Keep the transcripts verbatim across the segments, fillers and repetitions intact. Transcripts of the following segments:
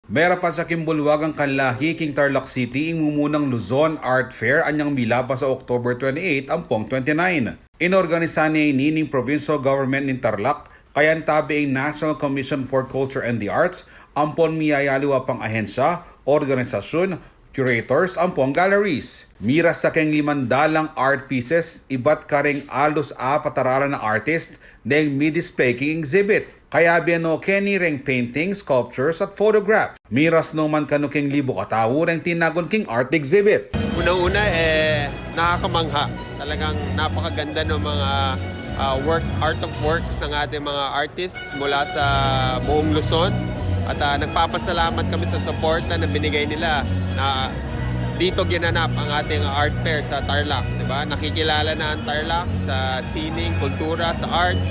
Merapat sa king bulwagang kanlahi king Tarlac City ing mumunang Luzon Art Fair anyang milabas a October twenty-eight ampong twenty-nine. Inorganisa ne ini ning provincial government ning Tarlac, kayantabe ing National Commission for Culture and the Arts, ampon miyayaliwa pang ahensya, organisasyun, curators, ampong galleries. Miras sa keng limandalang art pieces, ibat karing alus apat a ralan a artist, neng mi-display king exhibit. Kayabe no keni reng painting, sculptures, at photograph. Miras no man kanu king libu katau reng tinagun king art exhibit. Unang-una, eh, nakakamangha. Talagang napakaganda ng mga, ah, work, art of works ng ating mga artists mula sa buong Luzon. At, ah, nagpapasalamat kami sa suporta na binigay nila na dito ginanap ang ating art fair sa Tarlac, di ba? Nakikilala na ang Tarlac sa sining, kultura, sa arts.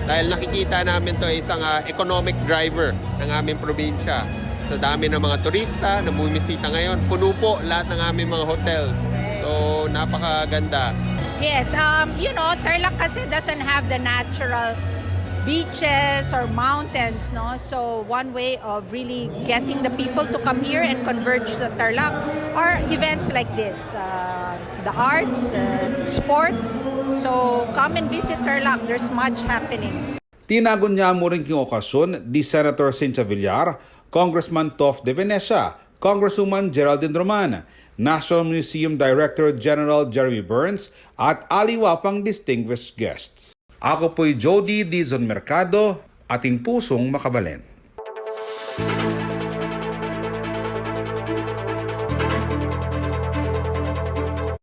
Dahil nakikita namin 'to ay isang, ah, economic driver ng aming probinsya. Sa dami ng mga turista na bumisita ngayon, puno po lahat ng aming mga hotels. So, napakaganda. Yes, um, you know, Tarlac kasi doesn't have the natural beaches or mountains, no? So one way of really getting the people to come here and converge sa Tarlac are events like this, uh, the arts, uh, sports. So come and visit Tarlac. There's much happening. Tinagun ya mu rin king okasyun di Senator Cynthia Villar, Congressman Toph De Venecia, Congresswoman Geraldine Roman, National Museum Director General Jeremy Burns, at aliwa pang distinguished guests. Aku pu'y Jody Dizon Mercado, ating pusung makabalen.